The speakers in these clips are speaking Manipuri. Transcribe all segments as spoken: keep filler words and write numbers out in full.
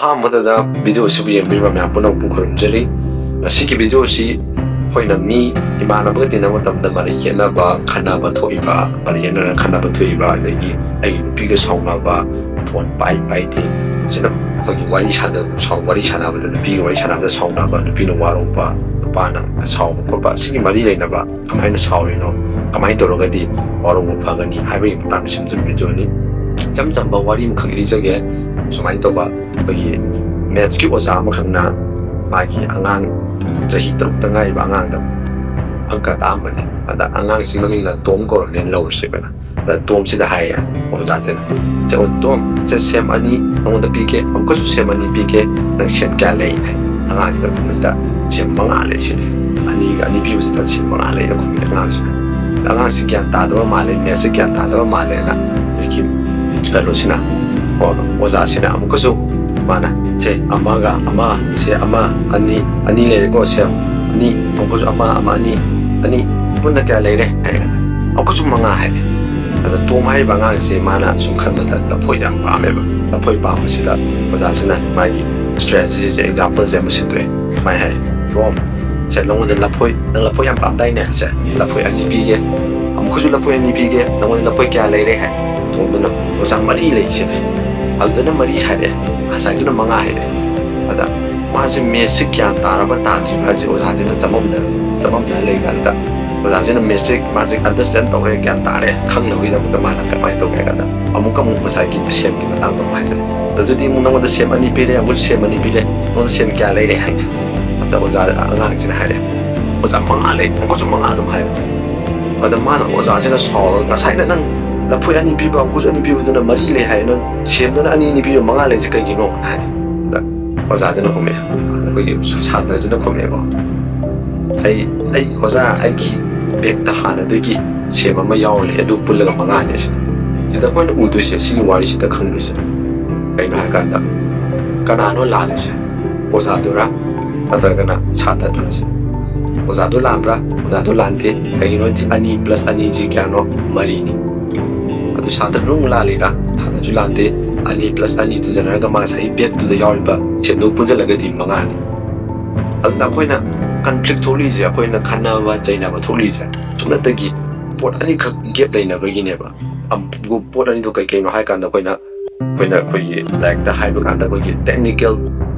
ꯑꯍꯥꯟꯕꯗ ꯚꯤꯗꯤꯑꯣ ꯑꯁꯤꯕꯨ ꯌꯦꯡꯕꯤꯔꯤꯕ ꯃꯌꯥꯝ ꯄꯨꯝꯅꯃꯛꯄꯨ ꯈꯨꯔꯨꯝꯖꯔꯤ꯫ ꯉꯁꯤꯒꯤ ꯚꯤꯗꯤꯑꯣ ꯑꯁꯤ ꯑꯩꯈꯣꯏꯅ ꯃꯤ ꯏꯃꯥꯟꯅꯕꯒ ꯇꯤꯟꯅꯕ ꯃꯇꯝꯗ ꯃꯔꯩ ꯌꯦꯠꯅꯕ, ꯈꯠꯅꯕ ꯊꯣꯛꯏꯕ, ꯃꯔꯩ ꯌꯦꯠꯅꯔ ꯈꯠꯅꯕ ꯊꯣꯛꯏꯕ, ꯑꯗꯒꯤ ꯑꯩꯒꯤ ꯅꯨꯄꯤꯒ ꯁꯥꯎꯅꯕ, ꯐꯣꯟ ꯄꯥꯏ ꯄꯥꯏꯗꯦ, ꯁꯤꯅ ꯑꯩꯈꯣꯏꯒꯤ ꯋꯥꯔꯤ ꯁꯥꯟꯅ-, ꯁꯥꯎ-, ꯋꯥꯔꯤ ꯁꯥꯟꯅꯕꯗ, ꯅꯨꯄꯤꯒ ꯋꯥꯔꯤ ꯁꯥꯟꯅꯕꯗ ꯁꯥꯎꯅꯕ, ꯅꯨꯄꯤꯅ ꯋꯥꯔꯧꯕ, ꯅꯨꯄꯥꯅ ꯁꯥꯎꯕ ꯈꯣꯠꯄ, ꯁꯤꯒꯤ ꯃꯔꯤ ꯂꯩꯅꯕ, ꯀꯃꯥꯏꯅ ꯁꯥꯎꯔꯤꯅꯣ, ꯀꯃꯥꯏꯅ ꯇꯧꯔꯒꯗꯤ ꯋꯥꯔꯧꯕ ꯐꯒꯅꯤ ꯍꯥꯏꯕꯒꯤ ꯃꯇꯥꯡꯗ ꯁꯦꯝꯖꯕ ꯚꯤꯗꯤꯑꯣꯅꯤ꯫ ꯏꯆꯝ ꯆꯝꯕ ꯋꯥꯔꯤ ꯑꯃꯈꯛ ꯂꯤꯖꯒꯦ꯫ ꯁꯨꯃꯥꯏꯅ ꯇꯧꯕ, ꯑꯩꯈꯣꯏꯒꯤ ꯃꯦꯠꯁꯀꯤ ꯑꯣꯖꯥ ꯑꯃꯈꯛꯅ ꯃꯥꯒꯤ ꯑꯉꯥꯡ, ꯆꯍꯤ ꯇꯔꯨꯛꯇ ꯉꯥꯏꯔꯤꯕ ꯑꯉꯥꯡꯗ ꯑꯪꯀ ꯇꯥꯛꯑꯝꯕꯅꯦ꯫ ꯑꯗ ꯑꯉꯥꯡꯁꯤ ꯃꯃꯤꯡꯅ ꯇꯣꯝ ꯀꯧꯔꯅꯦꯅ ꯂꯧꯔꯁꯦꯕꯅ꯫ ꯑꯗ ꯇꯣꯝꯁꯤꯗ ꯍꯥꯏꯌꯦ ꯑꯣꯖꯥꯁꯤꯅ, "ꯁꯦ, ꯑꯣ, ꯇꯣꯝ, ꯁꯦ, ꯁꯦꯝ ꯑꯅꯤ ꯅꯉꯣꯟꯗ ꯄꯤꯒꯦ, ꯑꯃꯨꯛꯀꯁꯨ ꯁꯦꯝ ꯑꯅꯤ ꯄꯤꯒꯦ, ꯅꯪ ꯁꯦꯝ ꯀꯌꯥ ꯂꯩ?" ꯍꯥꯏ꯫ ꯑꯉꯥꯡꯁꯤꯗ ꯈꯨꯝꯕꯁꯤꯗ, "ꯁꯦꯝ ꯃꯉꯥ ꯂꯩ" ꯁꯤꯅꯤ꯫ ꯑꯅꯤꯒ ꯑꯅꯤ ꯄꯤꯕꯁꯤꯗ ꯁꯦꯝ ꯃꯉꯥ ꯂꯩꯅ ꯈꯨꯝꯃꯤ ꯑꯉꯥꯡꯁꯤꯅ꯫ ꯑꯉꯥꯡꯁꯤ ꯒ꯭ꯌꯥꯟ ꯇꯥꯗꯕ ꯃꯥꯜꯂꯦ, ꯃꯦꯠꯁꯁꯤ ꯒ꯭ꯌꯥꯟ ꯇꯥꯗꯕ ꯃꯥꯜꯂꯦꯅ ꯍꯧꯖꯤꯛꯀꯤ ꯀꯩꯅꯣꯁꯤꯅ, ꯑꯣ, ꯑꯣꯖꯥꯁꯤꯅ ꯑꯃꯨꯛꯀꯁꯨ ꯃꯥꯅ, "ꯁꯦ, ꯑꯃꯒ ꯑꯃ, ꯁꯦ, ꯑꯃ, ꯑꯅꯤ, ꯑꯅꯤ ꯂꯩꯔꯦꯀꯣ, ꯁꯦ, ꯑꯅꯤ, ꯑꯃꯨꯛꯀꯁꯨ ꯑꯃ, ꯑꯃ, ꯑꯅꯤ, ꯑꯅꯤ, ꯄꯨꯟꯅ ꯀꯌꯥ ꯂꯩꯔꯦ?" ꯍꯥꯏꯔꯒ ꯑꯃꯨꯛꯀꯁꯨ ꯃꯉꯥ ꯍꯥꯏꯔꯦ꯫ ꯑꯗ ꯇꯣꯝ ꯍꯥꯏꯔꯤꯕ ꯑꯉꯥꯡꯁꯦ ꯃꯥꯅ ꯁꯨꯝ ꯈꯟꯕꯗ ꯂꯐꯣꯏꯁꯦ ꯌꯥꯝ ꯄꯥꯝꯃꯦꯕ꯫ ꯂꯐꯣꯏ ꯄꯥꯝꯕꯁꯤꯗ ꯑꯣꯖꯥꯁꯤꯅ ꯃꯥꯒꯤ ꯁ꯭ꯇ꯭ꯔꯦꯇꯦꯖꯤꯁꯦ, ꯑꯦꯛꯖꯥꯝꯄꯜꯁꯦ ꯑꯃ ꯁꯤꯟꯗꯣꯛꯑꯦ꯫ ꯁꯨꯃꯥꯏꯅ ꯍꯥꯏ, "ꯇꯣꯝ, ꯁꯦ, ꯅꯉꯣꯟꯗ ꯂꯐꯣꯏ, ꯅꯪ ꯂꯐꯣꯏ ꯌꯥꯝ ꯄꯥꯝꯗꯥꯏꯅꯦ? ꯁꯦ, ꯂꯐꯣꯏ ꯑꯅꯤ ꯄꯤꯒꯦ꯫ ꯑꯃꯨꯛꯀꯁꯨ ꯂꯐꯣꯏ ꯑꯅꯤ ꯄꯤꯒꯦ꯫ ꯅꯉꯣꯟꯗ ꯂꯐꯣꯏ ꯀꯌꯥ ꯂꯩꯔꯦ?" ꯍꯥꯏ꯫ ꯇꯣꯝꯗꯨꯅ, "ꯑꯣꯖꯥ, ꯃꯔꯤ ꯂꯩ" ꯁꯤꯅꯦ꯫ ꯑꯗꯨꯗꯅ ꯃꯔꯤ ꯍꯥꯏꯔꯦ, ꯉꯁꯥꯏꯗꯨꯅ ꯃꯉꯥ ꯍꯥꯏꯔꯦ꯫ ꯑꯗ ꯃꯥꯁꯦ ꯃꯦꯠꯁꯁꯦ ꯒ꯭ꯌꯥꯟ ꯇꯥꯔꯕ ꯇꯥꯗ꯭ꯔꯤꯕ꯭ꯔꯥ ꯍꯥꯏꯁꯦ ꯑꯣꯖꯥꯁꯤꯅ ꯆꯃꯝꯅ-, ꯆꯃꯝꯅ ꯂꯩꯀꯥꯟꯗ, ꯑꯣꯖꯥꯁꯤꯅ ꯃꯦꯠꯁꯁꯦ ꯃꯥꯁꯦ ꯑꯟꯗꯔꯁ꯭ꯇꯦꯟ ꯇꯧꯔꯦ, ꯒ꯭ꯌꯥꯟ ꯇꯥꯔꯦ ꯈꯪꯅꯕꯒꯤꯗꯃꯛꯇ ꯃꯥꯅ ꯀꯃꯥꯏꯅ ꯇꯧꯒꯦ ꯍꯥꯏ ꯀꯥꯟꯗ, ꯑꯃꯨꯛꯀ ꯑꯃꯨꯛ ꯉꯁꯥꯏꯒꯤ ꯁꯦꯝꯒꯤ ꯃꯇꯥꯡꯗ ꯑꯃꯨꯛ ꯍꯥꯏꯖꯔꯦ꯫ "ꯑꯗꯨꯗꯤ ꯑꯃꯨꯛ ꯅꯉꯣꯟꯗ ꯁꯦꯝ ꯑꯅꯤ ꯄꯤꯔꯦ, ꯑꯃꯨꯛ ꯁꯦꯝ ꯑꯅꯤ ꯄꯤꯔꯦ, ꯅꯉꯣꯟꯗ ꯁꯦꯝ ꯀꯌꯥ ꯂꯩꯔꯦ?" ꯍꯥꯏꯅ꯫ ꯑꯗ ꯑꯣꯖꯥ, ꯑꯉꯥꯡꯁꯤꯅ ꯍꯥꯏꯔꯦ, "ꯑꯣꯖꯥ, ꯃꯉꯥ ꯂꯩ", ꯑꯃꯨꯛꯀꯁꯨ ꯃꯉꯥ ꯑꯗꯨꯝ ꯍꯥꯏꯕ꯫ ꯑꯗ ꯃꯥꯅ, ꯑꯣꯖꯥꯁꯤꯅ ꯁꯥꯎꯔꯒ, "ꯉꯁꯥꯏꯅ ꯅꯪ ꯂꯐꯣꯏ ꯑꯅꯤ ꯄꯤꯕ, ꯑꯃꯨꯛꯀꯁꯨ ꯑꯅꯤ ꯄꯤꯕꯗꯨꯅ ꯃꯔꯤ ꯂꯩ ꯍꯥꯏ, ꯅꯪ ꯁꯦꯝꯗꯅ ꯑꯅꯤ ꯑꯅꯤ ꯄꯤꯕ ꯃꯉꯥ ꯂꯩꯁꯦ ꯀꯩꯒꯤꯅꯣ?" ꯍꯥꯏ꯫ ꯑꯗ ꯑꯣꯖꯥꯗꯨꯅ ꯈꯨꯝꯃꯛꯑꯦ, ꯑꯩꯈꯣꯏꯒꯤ ꯁꯥꯇ꯭ꯔꯁꯤꯅ ꯈꯨꯝꯃꯛꯑꯦꯀꯣ, "ꯑꯩ, ꯑꯩ, ꯑꯣꯖꯥ, ꯑꯩꯒꯤ ꯕꯦꯛꯇ ꯍꯥꯟꯅꯗꯒꯤ ꯁꯦꯝ ꯑꯃ ꯌꯥꯎꯔ ꯂꯩ, ꯑꯗꯨ ꯄꯨꯜꯂꯒ ꯃꯉꯥꯅꯦ" ꯁꯤꯅꯤ꯫ ꯁꯤꯗ ꯑꯩꯈꯣꯏꯅ ꯎꯗꯣꯏꯁꯦ, ꯁꯤꯒꯤ ꯋꯥꯔꯤꯁꯤꯗ ꯈꯪꯗꯣꯏꯁꯦ ꯀꯩꯅꯣ ꯍꯥꯏꯔꯀꯥꯟꯗ, ꯀꯅꯥꯅꯣ ꯂꯥꯜꯂꯤꯁꯦ? ꯑꯣꯖꯥꯗꯨꯔꯥ ꯅꯠꯇ꯭ꯔꯒꯅ ꯁꯥꯇ꯭ꯔꯗꯨꯔꯁꯦ? ꯑꯣꯖꯥꯗꯣ ꯂꯥꯟꯕ꯭ꯔꯥ? ꯑꯣꯖꯥꯗꯣ ꯂꯥꯟꯗꯦ꯫ ꯀꯩꯒꯤꯅꯣꯗꯤ ꯑꯅꯤ ꯄ꯭ꯂꯁ ꯑꯅꯤꯁꯤ ꯀꯌꯥꯅꯣ? ꯃꯔꯤꯅꯤ꯫ ꯑꯗꯣ ꯁꯥꯟꯅꯗ꯭ꯔꯣ? ꯂꯥꯜꯂꯤꯔꯥ? ꯁꯥꯟꯅꯁꯨ ꯂꯥꯟꯗꯦ꯫ ꯑꯅꯤ ꯄ꯭ꯂꯁ ꯑꯅꯤ ꯇꯤꯟꯖꯟꯅꯔꯒ ꯃꯥ ꯉꯁꯥꯏꯒꯤ ꯕꯦꯛꯇꯨꯗ ꯌꯥꯎꯔꯤꯕ ꯁꯦꯞꯇꯨ ꯄꯨꯟꯁꯤꯜꯂꯒꯗꯤ ꯃꯉꯥꯅꯤ꯫ ꯑꯗꯨꯅ ꯑꯩꯈꯣꯏꯅ ꯀꯟꯐ꯭ꯂꯤꯛ ꯊꯣꯛꯂꯛꯏꯁꯦ, ꯑꯩꯈꯣꯏꯅ ꯈꯟꯅꯕ ꯆꯩꯅꯕ ꯊꯣꯛꯂꯛꯏꯁꯦ ꯁꯨꯞꯅꯇꯒꯤ ꯄꯣꯠ ꯑꯅꯤꯈꯛ ꯒꯦꯞ ꯂꯩꯅꯕꯒꯤꯅꯦꯕ꯫ ꯑꯝ-, ꯄꯣꯠ ꯑꯅꯤꯗꯣ ꯀꯩ ꯀꯩꯅꯣ ꯍꯥꯏ ꯀꯥꯟꯗ ꯑꯩꯈꯣꯏꯅ, ꯑꯩꯈꯣꯏꯅ ꯑꯩꯈꯣꯏꯒꯤ ꯂꯥꯏꯔꯤꯛꯇ ꯍꯥꯏꯕ ꯀꯥꯟꯗ ꯑꯩꯈꯣꯏꯒꯤ technical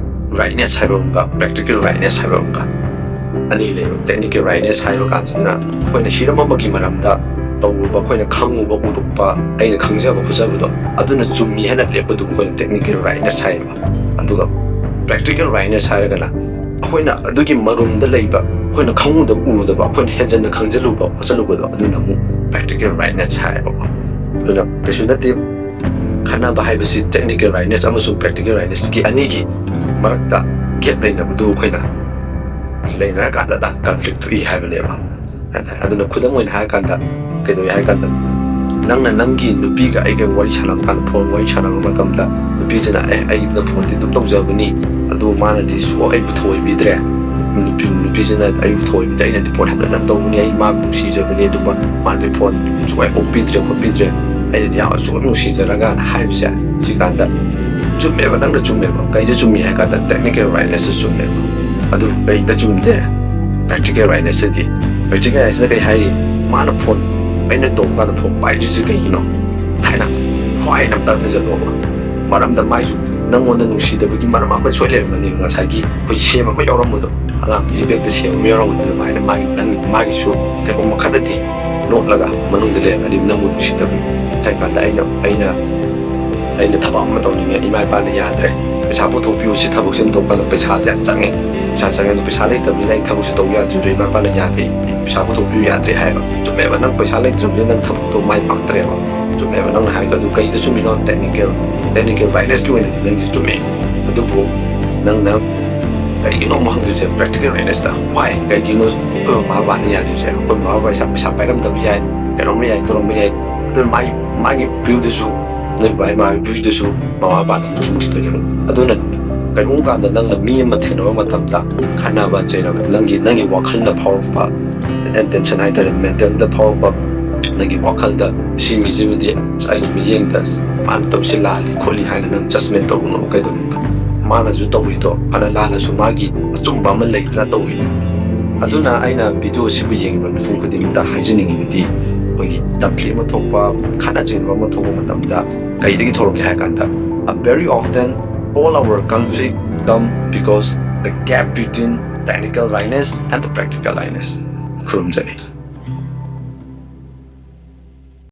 rightness ꯍꯥꯏꯕ ꯑꯃꯒ practical rightness ꯍꯥꯏꯕ ꯑꯃꯒ ꯑꯅꯤ ꯂꯩꯕ꯫ Technical rightness ꯍꯥꯏꯕ ꯀꯥꯟꯁꯤꯗꯅ ꯑꯩꯈꯣꯏꯅ ꯍꯤꯔꯝ ꯑꯃꯒꯤ ꯃꯔꯝꯗ ꯇꯧꯔꯨꯕ, ꯑꯩꯈꯣꯏꯅ ꯈꯪꯉꯨꯕ, ꯎꯔꯨꯕ, ꯑꯩꯅ ꯈꯪꯖꯕ ꯈꯣꯠꯆꯕꯗꯣ ꯑꯗꯨꯅ ꯆꯨꯝꯃꯤ ꯍꯥꯏꯅ ꯂꯦꯞꯄꯗꯨ ꯑꯩꯈꯣꯏꯅ technical rightness ꯍꯥꯏꯌꯦꯕ꯫ ꯑꯗꯨꯒ practical rightness ꯍꯥꯏꯔꯒꯅ ꯑꯩꯈꯣꯏꯅ ꯑꯗꯨꯒꯤ ꯃꯔꯨꯝꯗ ꯂꯩꯕ, ꯑꯩꯈꯣꯏꯅ ꯈꯪꯉꯨꯗꯕ ꯎꯔꯨꯗꯕ, ꯑꯩꯈꯣꯏꯅ ꯍꯦꯟꯖꯟꯅ ꯈꯪꯖꯜꯂꯨꯕ ꯈꯣꯠꯆꯜꯂꯨꯕꯗꯣ ꯑꯗꯨꯅ ꯑꯃꯨꯛ practical rightness ꯍꯥꯏꯌꯦꯕꯀꯣ꯫ ꯑꯗꯨꯅ ꯀꯩꯁꯨ ꯅꯠꯇꯦ, ꯈꯟꯅꯕ ꯍꯥꯏꯕꯁꯤ technical rightness ꯑꯃꯁꯨꯡ practical rightnessꯀꯤ ꯑꯅꯤꯒꯤ ꯃꯔꯛꯇ gap ꯂꯩꯅꯕꯗꯨ ꯑꯩꯈꯣꯏꯅ ꯂꯩꯅꯔꯀꯥꯟꯗꯗ conflict ꯊꯣꯛꯏ ꯍꯥꯏꯕꯅꯦꯕ꯫ ꯑꯗꯨꯅ ꯈꯨꯗꯝ ꯑꯣꯏꯅ ꯍꯥꯏꯔꯀꯥꯟꯗ ꯀꯩꯗꯧꯏ ꯍꯥꯏ ꯀꯥꯟꯗ, ꯅꯪꯅ ꯅꯪꯒꯤ ꯅꯨꯄꯤꯒ ꯑꯩꯒ ꯋꯥꯔꯤ ꯁꯥꯟꯅꯕ ꯀꯥꯟꯗ, phone ꯋꯥꯔꯤ ꯁꯥꯟꯅꯕ ꯃꯇꯝꯗ ꯅꯨꯄꯤꯁꯤꯅ "ꯑꯦ, ꯑꯩꯅ phoneꯗꯤ ꯑꯗꯨꯝ ꯇꯧꯖꯕꯅꯤ, ꯑꯗꯨ ꯃꯥꯅꯗꯤ ꯁꯨꯡ ꯑꯩꯕꯨ ꯊꯧꯑꯣꯏꯕꯤꯗ꯭ꯔꯦ, ꯅꯨꯄꯤ, ꯅꯨꯄꯤꯁꯤꯅ ꯑꯩꯕꯨ ꯊꯧꯑꯣꯏꯕꯤꯗ꯭ꯔꯦ, ꯑꯩꯅꯗꯤ phone ꯍꯟꯖꯟ ꯍꯟꯖꯟ ꯇꯧꯕꯅꯤ, ꯑꯩ ꯃꯥꯕꯨ ꯅꯨꯡꯁꯤꯖꯕꯅꯤ, ꯑꯗꯨꯒ ꯃꯥꯅꯗꯤ phone ꯁꯨꯡ ꯑꯣꯛꯄꯤꯗ꯭ꯔꯦ ꯈꯣꯠꯄꯤꯗ꯭ꯔꯦ, ꯑꯩꯅꯗꯤ ꯌꯥꯝ ꯑꯁꯨꯛ ꯅꯨꯡꯁꯤꯖꯔꯒꯅ" ꯍꯥꯏꯕꯁꯦ, ꯁꯤ ꯀꯥꯟꯗ ꯆꯨꯝꯃꯦꯕ, ꯅꯪꯅ ꯆꯨꯝꯃꯦꯕ꯫ ꯀꯩꯗ ꯆꯨꯝꯃꯤ ꯍꯥꯏ ꯀꯥꯟꯗ technical rightnessꯇ ꯆꯨꯝꯃꯦꯕ꯫ ꯑꯗꯨ ꯀꯩꯗ ꯆꯨꯝꯗꯦ? Practical rightnessꯇꯗꯤ꯫ Practical rightnessꯅ ꯀꯩ ꯍꯥꯏꯔꯤ? ꯃꯥꯅ phone, ꯑꯩꯅ ꯇꯧꯕ ꯀꯥꯟꯗ phone ꯄꯥꯏꯗ꯭ꯔꯤꯁꯦ ꯀꯩꯒꯤꯅꯣ ꯍꯥꯏꯅ ꯍꯣꯏ ꯑꯝꯇ ꯍꯪꯖꯜꯂꯣꯕ꯫ ꯃꯔꯝꯗ ꯃꯥꯏꯁꯨ ꯅꯪꯉꯣꯟꯗ ꯅꯨꯡꯁꯤꯗꯕꯒꯤ ꯃꯔꯝ ꯑꯃ ꯁꯣꯏ ꯂꯩꯔꯝꯒꯅꯤ꯫ ꯉꯁꯥꯏꯒꯤ ꯑꯩꯈꯣꯏ ꯁꯦꯝ ꯑꯃ ꯌꯥꯎꯔꯝꯕꯗꯣ, ꯑꯉꯥꯡꯗꯨꯒꯤ ꯕꯦꯛꯇ ꯁꯦꯝ ꯑꯃ ꯌꯥꯎꯔꯝꯕꯗꯣ, ꯑꯗꯨꯃꯥꯏꯅ ꯃꯥꯒꯤ, ꯅꯪ, ꯃꯥꯒꯤꯁꯨ ꯀꯩꯅꯣꯝꯃ ꯈꯔꯗꯤ ꯂꯣꯠꯂꯒ ꯃꯅꯨꯡꯗ ꯂꯩꯔꯝꯒꯅꯤ ꯅꯪꯕꯨ ꯅꯨꯡꯁꯤꯗꯕꯒꯤ꯫ ꯍꯥꯏ ꯀꯥꯟꯗ ꯑꯩꯅ, ꯑꯩꯅ, ꯑꯩꯅ ꯊꯕꯛ ꯑꯃ ꯇꯧꯅꯤꯡꯉꯦ, ꯏꯃꯥ ꯏꯄꯥꯅ ꯌꯥꯗ꯭ꯔꯦ, "ꯄꯩꯁꯥ ꯄꯨꯊꯣꯛꯄꯤꯌꯨ, ꯁꯤ ꯊꯕꯛꯁꯦ ꯑꯃ ꯇꯧꯕ ꯀꯥꯟꯗ ꯄꯩꯁꯥꯁꯦ ꯌꯥꯝ ꯆꯪꯉꯦ, ꯄꯩꯁꯥ ꯆꯪꯉꯦ, ꯑꯗꯣ ꯄꯩꯁꯥ ꯂꯩꯇꯕꯅꯤꯅ ꯑꯩ ꯊꯕꯛꯁꯦ ꯇꯧ ꯌꯥꯗ꯭ꯔꯤꯕ, ꯏꯃꯥ ꯏꯄꯥꯅ ꯌꯥꯗꯦ, ꯄꯩꯁꯥ ꯄꯨꯊꯣꯛꯄꯤꯌꯨ ꯌꯥꯗ꯭ꯔꯦ" ꯍꯥꯏꯕ꯫ ꯆꯨꯝꯃꯦꯕ, ꯅꯪ ꯄꯩꯁꯥ ꯂꯩꯇ꯭ꯔꯕꯅꯤꯅ ꯅꯪ ꯊꯕꯛꯇꯣ ꯃꯥꯏ ꯄꯥꯛꯇ꯭ꯔꯦꯕ꯫ ꯆꯨꯝꯃꯦꯕ ꯅꯪꯅ ꯍꯥꯏꯗꯣ꯫ ꯑꯗꯨ ꯀꯩꯗ ꯆꯨꯝꯃꯤꯅꯣ? Technical, technical rightnessꯀꯤ ꯑꯣꯏꯅꯗꯤ ꯅꯪꯒꯤ ꯆꯨꯝꯃꯦ꯫ ꯑꯗꯨꯕꯨ ꯅꯪꯅ ꯀꯔꯤꯒꯤꯅꯣ ꯑꯃꯨꯛ ꯍꯪꯗꯣꯏꯁꯦ practical rightnessꯇ? Why? ꯀꯩꯒꯤꯅꯣ ꯑꯩꯈꯣꯏ ꯃꯃꯥ ꯕꯕꯥꯅ ꯌꯥꯗꯣꯏꯁꯦ? ꯑꯩꯈꯣꯏ ꯃꯃꯥ ꯕꯕꯥ ꯄꯩꯁꯥ, ꯄꯩꯁꯥ ꯄꯥꯏꯔꯝꯗꯕ ꯌꯥꯏ, ꯀꯩꯅꯣꯝꯃ ꯌꯥꯏ, ꯇꯧꯔꯝꯕ ꯌꯥꯏ꯫ ꯑꯗꯨ ꯃꯥꯒꯤ, ꯃꯥꯒꯤ viewꯗꯁꯨ, ꯅꯣꯏ ꯕꯕꯥ ꯏꯃꯥꯒꯤ viewꯗꯁꯨ ꯃꯃꯥ ꯕꯕꯥꯅ ꯑꯗꯨꯝ ꯆꯨꯝꯃꯛꯇꯣꯏꯅꯦꯕ꯫ ꯑꯗꯨꯅ ꯀꯔꯤꯒꯨꯝꯕ ꯀꯥꯟꯗ ꯅꯪꯅ ꯃꯤ ꯑꯃ ꯊꯦꯡꯅꯕ ꯃꯇꯝꯗ ꯈꯟꯅꯕ ꯆꯩꯅꯕ, ꯅꯪꯒꯤ, ꯅꯪꯒꯤ ꯋꯥꯈꯜꯗ ꯐꯥꯎꯔꯛꯄ tension ꯍꯥꯏꯇꯥꯔꯦ, mentalꯗ ꯐꯥꯎꯔꯛꯄ ꯅꯪꯒꯤ ꯋꯥꯈꯜꯗ ꯁꯤ ꯃꯤꯁꯤꯕꯨꯗꯤ ꯑꯩꯒꯤ ꯃꯤꯠꯌꯦꯡꯗ ꯃꯥꯅ ꯇꯧꯔꯤꯁꯦ ꯂꯥꯜꯂꯤ ꯈꯣꯠꯂꯤ ꯍꯥꯏꯅ ꯅꯪ judgment ꯇꯧꯒꯅꯨ꯫ ꯀꯩꯗꯧꯅꯨꯡꯗ ꯃꯥꯅꯁꯨ ꯇꯧꯔꯤꯗꯣ ꯐꯅ ꯂꯥꯜꯂꯁꯨ ꯃꯥꯒꯤ ꯑꯆꯨꯝꯕ ꯑꯃ ꯂꯩꯗꯅ ꯇꯧꯔꯤ꯫ ꯑꯗꯨꯅ ꯑꯩꯅ video ꯁꯤꯕꯨ ꯌꯦꯡꯂꯤꯕ ꯃꯤꯄꯨꯝ ꯈꯨꯗꯤꯡꯃꯛꯇ ꯍꯥꯏꯖꯅꯤꯡꯉꯤꯕꯗꯤ ꯑꯩꯈꯣꯏꯒꯤ conflict ꯑꯃ ꯊꯣꯛꯄ, ꯈꯠꯅ ꯆꯩꯅꯕ ꯑꯃ ꯊꯣꯛꯄ ꯃꯇꯝꯗ ꯀꯩꯗꯒꯤ ꯊꯣꯛꯂꯛꯀꯦ ꯍꯥꯏ ꯀꯥꯟꯗ, uh, very often all our conflict come because the gap between technical rightness and the practical rightness. ꯈꯨꯔꯨꯝꯖꯔꯤ꯫